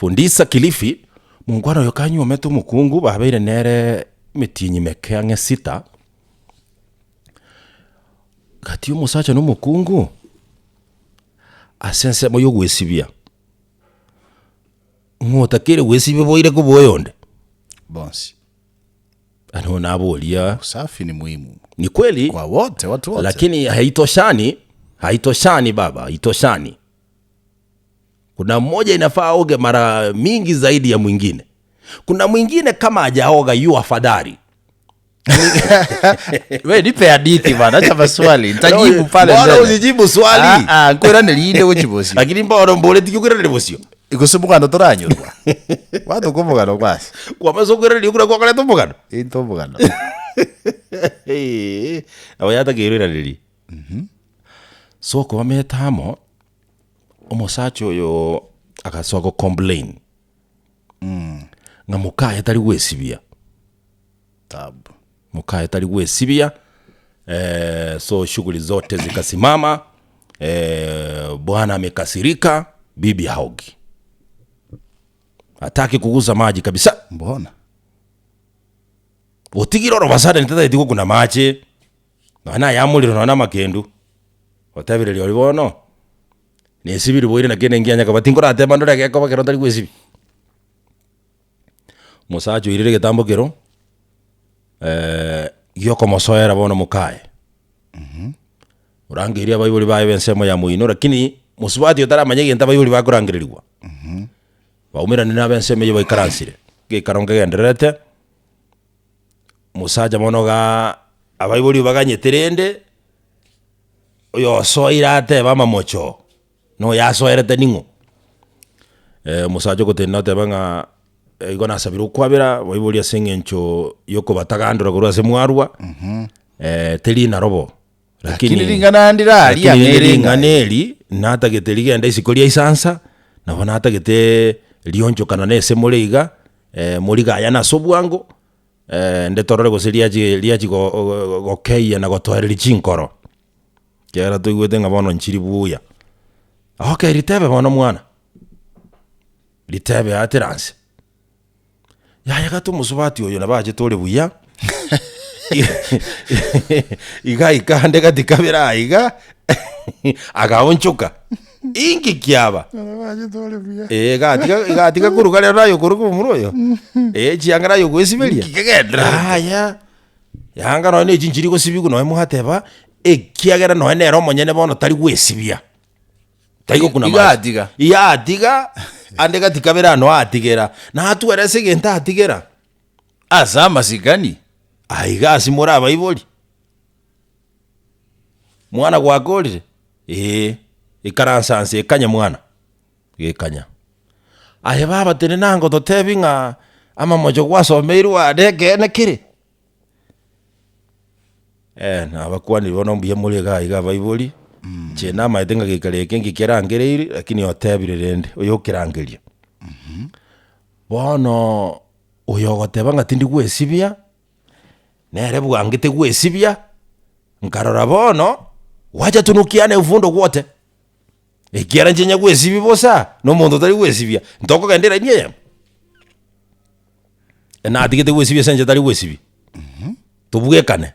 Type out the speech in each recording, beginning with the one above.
Fundisa Kilifi, mongwana oyo kanyuomete omokungu babeire nere emetienyi meke ang'e sita, gati y'omosacha na omokungu, ase ensemo y'ogwesibia, ng'o otakeire gwesibia boire kobua oyonde? Bonsi. Ano naboria. Usafi ni muhimu. Ni kweli. Kwa wote, watu wote. Lakini haitoshani, haitoshani baba, haitoshani. Kuna mmoja inafaa aoge mara mingi zaidi ya mwingine. Kuna mwingine kama hajaoga yu afadhali. We nipe hadithi bana, acha maswali. Nitajibu pale Mbona mbele. usijibu swali? Ah, ah, nkwirane inde gochibosi. Lakini mbona mbore tikikwirane bosio. Gose omogano toranyorwa. Gwatoka omogano kwase. Kwamasa okwiraneria okura gwakoreta omogano. Into omogano. Nabo yatakeire oiranerie. So okobameta amo, omosacha oyo agasoa go complain ng'a mokaye tari gwesibia. Taabu. Mokaye tari gwesibia, so shughuli zote zikasimama, bwana amekasirika, bibi haogi. Hataki kugusa maji kabisa. Mbona? Otigire orobasada tatageti gokuna amache, nonya na ayamorero nonya na amakendu, otebereria oria bono, nesibiri boire naki ere nkianya koba tinkorateba ndore egekoba ekero ntari gwesibia. Omosacha oirire egetambo kero, giokomosoera bono mokaye, orangeirie abaibori baye b'ensemo ya moino lakini mosubati otaramanya egento abaibori bakorangereriwa, baumeranire na ab'ensemo eyio baikaransire, geikaro nkegendererete, Omosacha bono igaa abaibori baganyete rende, oyosoire atebe amamocho, na oyasoerete ning'o? Omosacha ogotenena oteba ng'a igo nasabire okwabera abaibori ase eng'encho ya okobatagandora korwa ase mwarwa, teri narobo. Lakini ring'ana ndire aria Lakini rende ng'ere ring'ana eng'ai. eri natagete rigende isiko ria isansa, nabo natagete rionchokana na ase more iga, morigayane ase obwango, nde torore gose riachi riachi go- go- gokeyia na gotoereria chinkoro, ekiagera toigwete ng'a bono nchiri buya. Okay ritebe bono mwana, ritebe atera nse. Yaya gati omosubati oyo nabo achete ore buya, iga aika ande gati kabere aiga, agaonchoka, inki kiaba? Eh, gatiga gatiga koruga rero naye okoruga omomura oyo, eh chianga naye ogoesiberia. Inki kegendererete? Yaya, yanga nonye na echi nchiri gosibigwa nonye mwateba, ekiagera nonye nere omonyene bono tari gwesibia. Tari gokuna Iga mache. atiga. Iga atiga, ande gati kabere ano atigera. Natwere ase egento atigera. Ase amasikani. Aiga ase more abaibori. Mwana gwakorire? Ee. Ikaransa nse ekanye mwana. Gekanya. Aye baba tenena ango totebi ng'a amamocho gwasomeirwe aa nekeene kere. Nabakwanire bono mbuya more iga iga abaibori, inche namaete ng'a geikaro eke nki kerangereiri, lakini otebire rende, oyo okerangeria. Bono oyo ogoteba ng'a tindi gwesibia, nere bwangete gwesibia, nkarora bono, gwacha tunukiane ufundo gwote, ekiagera inche nyagwesibia bosa, na omonto otari gwesibia, ntokogenda eraini eyemo? Natigete gwesibia ase enchera tari gwesibia, tobwekane.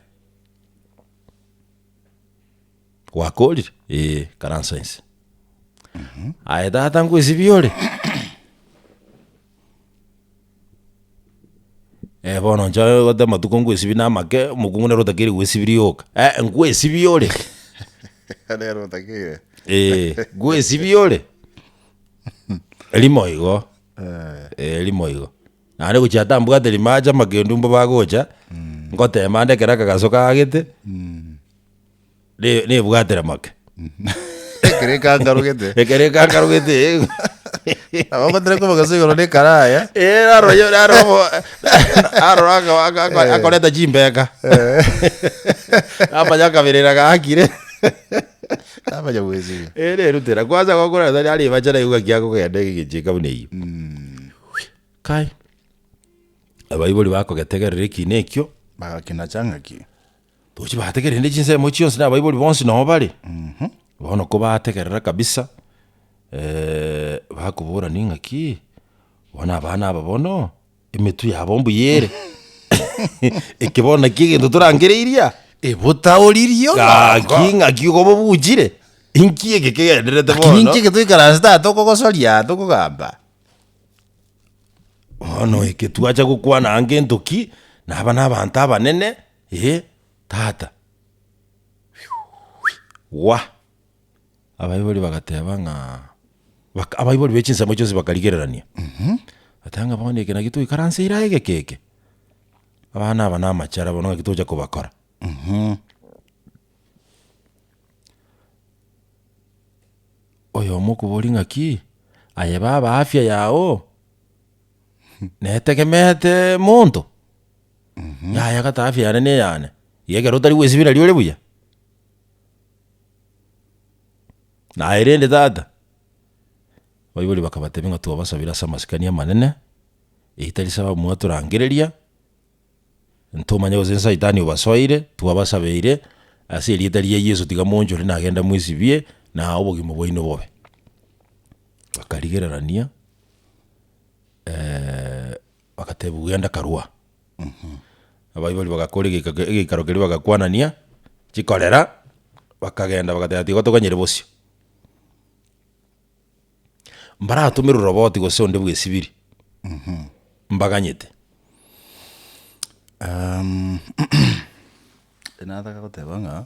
Gwakorire? Ee, karansa inse. Aye tata nkwesibia ore? Eh, bono inche gote amatuko nkwesibia na amake, omokungu nere otakeire gwesibia rioka, eh nkwesibia ore? Nere otakeire. Ee, nkwesibia ore? Rimo igo. Eh, rimo igo. Naende gochia atambwate rimache amakendu mbo bagocha, ngotema ande ekero akagaso kaagete, ne- nebwatera make. Ekero ekangarogete. Ekero ekangarogete eh. Nabo ogotereka omogaso igoro na ekaraya. Eh, naro yo- naro omo- narora aka- aka- aka- akoreta chimbeka. Namanya akaberera gaakire. Namanya gwesibia. Eh, nerutera kwanza gokora tari aribacha naigwa ng'aki akogenda egechieka buna eyio. Kai, abaibori bakogetegerera ekina ekio, Bagakinacha ng'aki. tochi bategererende chinsemo chionsi na abaibori bonsi noo bare, bono kobategerera kabisa, bakoborania ng'aki, Bono abana aba bono, emetwe yabo mbuya ere, eke bono naki egento torangereiria. Ebotaoririo Gaki ng'aki igo bobuchire, inki eke kegendererete Lakini bono? inki eke toikaransete aa tokogosoria aa tokogamba? Bono eke twacha gokwana aa ngento ki, naba na abanto abanene, eh, tata, wah! Abaibori bagateba ng'a baka abaibori be chinsemo chionsi bakarigererania, bagateba ng'a bono eke naki toikaranseire aye egeke eke, abana aba na amachara bono ng'aki tocha kobakora. Oyomo okoboria ng'aki, aye baba afya yago, netegemeete monto? Yaya gata afya yane na eyane, iga ekero otari gwesibia nari ore buya? Naye rende tata, abaibori bakabatebia ng'a twabasabire ase amasikani amanene, eyio tari sababu mwatorangereria, ntomanye gose saitani obasoeire, twabasabeire ase erieta ria Yeso tiga monchore nagenda mwesibie, na obogima bwaino bobe. Bakarigererania, bagatebiwa genda karua. Abaibori bagakora egeika egeikaro keria bagakwanania, chikorera, bakagenda bagateba tiga toganyere bosio. Mbaratomerwe roboti gose onde bwesibiri, mbaganyete. Nataka goteba ng'a.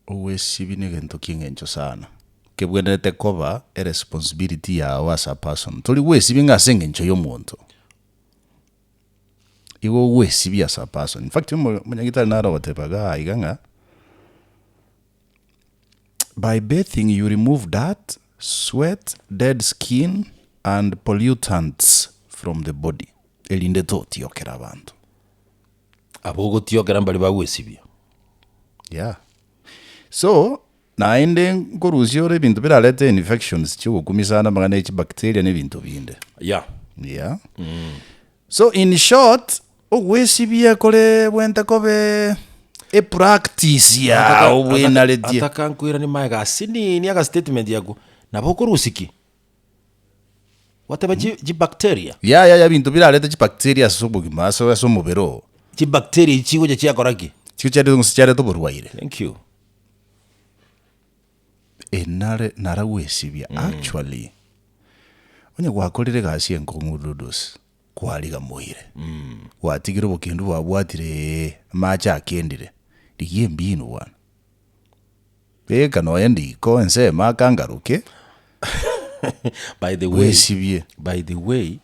Ogwesibia negento ki'engencho sana, kebwenerete koba eresponsibility yao as a person. Tori gwesibia ng'a ase engencho y'omonto, igo ogwesibia as a person. In fact omo omonyagitari nare ogoteba igaa iga ng'a, by bathing you remove dirt, sweat, dead skin and pollutants from the body, erinde totiokera abanto. Abwo ogotiokera mbaria bagwesibia. Yeah. So, naende nkorusia ore ebinto birarete infections chiogokumisa amang'ana ya chibacteria na ebinto binde. Yeah. Yeah. So in short, ogwesibia kore bwente kobe epractice yao bwenaretie. Ataka nkoiranie magega asinini aga statement yaku, nabo okorusia ki? Gwateba chi chibacteria. Yaya ya ebinto birarete chibacteria ase obogima ase ase omobere oo. Chibacteria echi chigocha chiakora ki? Chigocha gose chiareta oborwaire. Thank you. Enare naragwesibia actually, onye gwakorire egasi enkong'u Dudus, kwarigamoire, gwatigire obokendu bwabwatire ee, amache akendire, rigia embinu bwana. Beka nonya ndiko ensemo akangaruke, By the way, bwesibie. by the way,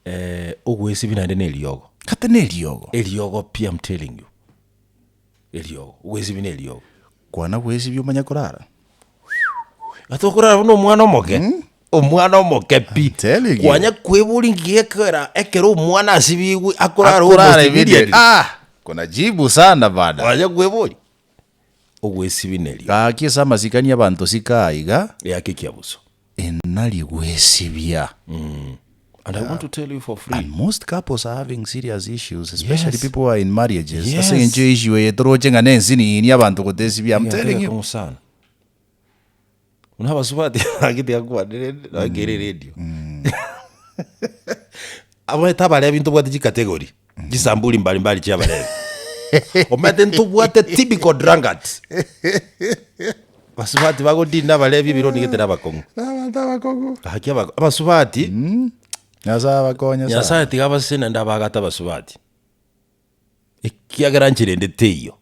eh, ogwesibia naende na eriogo. Kate na eriogo. Eriogo pi I'm telling you. Eriogo, ogwesibia na eriogo. Kwana gwesibia omanye korara. Gati okorara buna omwana omoke, omwana omoke pi. I'm telling you. Kwanya kweboria nki gekogera ekero omwana asibigwe akorara Akorara almost immediately. immediately. Ah! Kuna jibu sana bana. Kwanya kweboria. Ogwesibineria. Gaki ase amasikani abanto sika aiga. Eake ekiabuso. Enari gwesibia. And I want to tell you for free. And most couples are having serious issues, especially Yes. people who are in marriages. Yes. Ase eng'encho issue eye toroche ng'a nensini abanto gotesibia. I'm Egento telling you. egekong'u sana. Buna abasubati gaki tiga nkwane rende nonye kere eredio. Abamanyete abarebi ntobwate chicategory, chisamburi mbali mbali chia abarebi. Omanyete ntobwate typical drunkards. Basubati bagodina abarebi ebironi gete na abakong'u. Abanto abakong'u. Gaki aba abasubati, Nyasaye abakonye sana. Nyasaye tiga abasesenie naende abagate abasubati. Ekiagera nchera ende teiyo.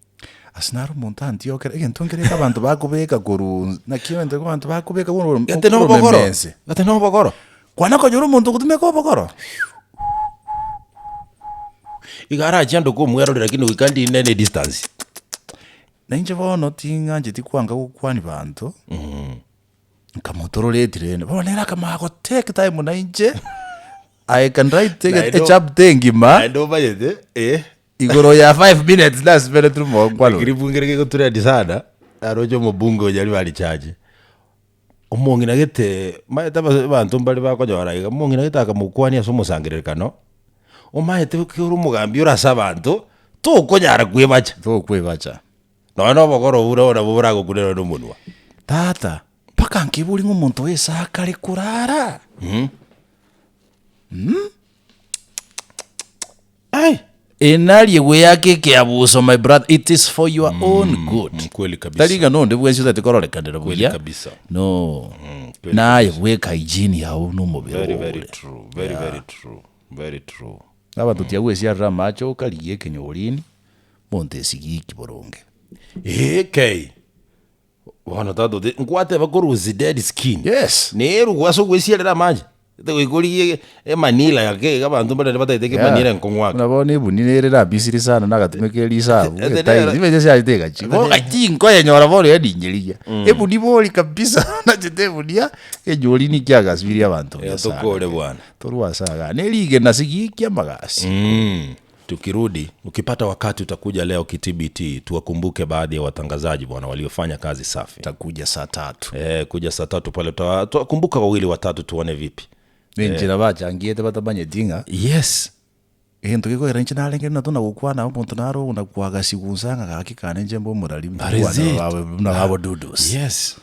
Ase naro omonto antiokere, egento nkere eke abanto bakobeka korwa naki egento abanto bakobeka korwa Gete na obogoro, oromeme ense. gete na obogoro. Kwana konyora omonto ogotumeka obogoro. Iga arachie ande okomwerorera lakini goika ndinde ne distance. Na inche bono ting'ancheti kwanga gokwania banto, nkamotororeti rende, bono nere akamanya go take time na inche, I can write Naende o- echapter engima. Naende omanyete, eh. Igoro ya 5 minutes nasiberetwe omongwana oyo. Ekiribu nkere kegotrend sana, naroche omobunge oyo aria barichache, omong'ina gete omanyete aba abanto mbare bakonyora iga, omong'ina gete akamokwania ase omosangererekano, omanyete ekero omogambi ore ase abanto, tokonyara kwebacha. Tokwebacha. Nonya na obogoro obwo nabo boragokunere nonya na omonwa. Tata. Mpaka nkebori ng'a omonto oyo ase akare korara, Ai! Enarie goeaka ekeabuso my brother, it is for your own good. Kweli kabisa. Tari ng'a nonde bwensi otagete kororekanera Kweli buya. kabisa. No. Kweli Naye bweka hygiene yao na omobere Very oo very ore. true. Very very true. Very true. Abanto tiagwesiarera amache okarigia ekenyorini, monto esigiki boronge. Ee kei. Bono tata ote nkwateba korusia dead skin. Yes. Nerugwa ase ogwesiarera amache, goika origie emanila yake iga abanto mbarere batagete emanila enkong'u ake. Buna bono ebuni nere nabisire sana nagatumeka erisabu, Ete etairi, nero- chibesa chiaye tegachi. Bono gaki nkoyenyora bono yaninyeria. Ebuni bori kabisa, nachete ebunia, enyori ninki agasibirie abanto buya sana. Tokore bwana. Torwa ase igaa, ne rigena sigiki amagasi. Tukirudi, ukipata wakati utakuja leo kitbt, tuwakumbuke baadhi ya watangazaji bwana waliofanya kazi safi. Takuja saa tatu. Eh, kuja saa tatu pale tutawakumbuka wawili watatu tuone vipi. Nenchera bachangiete batamanyeti ng'a Yes. egento gekogera inche narenge buna tona gokwana omonto naro okona kwagasi gunsa ng'a gaki kane inche mbe omorari That is it. buna babo dudos. Yes.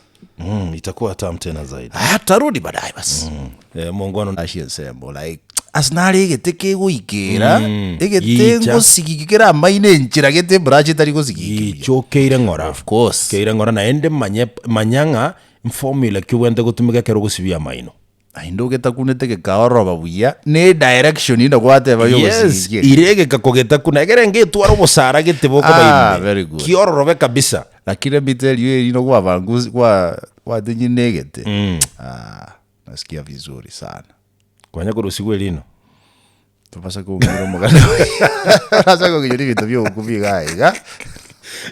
Itakuwa tamu tena zaidi. Aya tarudi baadaye basi. Eh, muungwana Ase ensemo like ase nare egete kegoikera egete Gicha. ngosigiki kere amaino enchera gete ebrush etari gosigiki buya. Gichokeire ng'ora. Of course. Keire ng'ora naende manye manya ng'a formula ki obwenerete gotumeka ekero ogosibia amaino. Naende ogetakunete gekaoroba buya, ne direction inde gwateba Yes, yogosigikia eke. ire egeka kogetakuna egere ngetware obosara gete bokoba Ah, ime. very good. Kiororobe kabisa. Lakini let me tell you erino kwabangusi kwa kwatinyi negete ah, nasikia vizuri sana. Kwanya korusigwa erino. Tobasa kong'ira omogano orase kong'inyora ebinto bia ogokumia iga iga.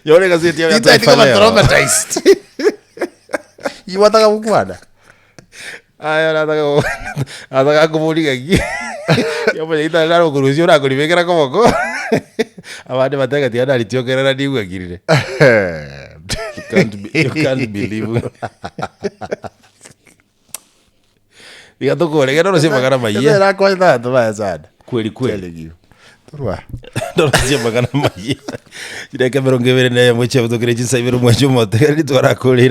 Nyora egazeti yao ya Tintageti Taifa koba Leo. traumatized. Iwataka gokwana? Aya nataka nataka koboria ng'aki omonyagitari nare okorusia orakoribekera koboko abande batebe tiga naritiokerera nigwekirire. You can't be, you can't believe. Tiga tokore genda orosie amagana mayia. Erakonya abanto baye sana. Kweli kweli. Telling you. Torwa. Ndorosie amagana mayia. Chidakika emerongo ebere na eyemo chiabutokire chinsa ibere omwechi omotegereri twarakoreire.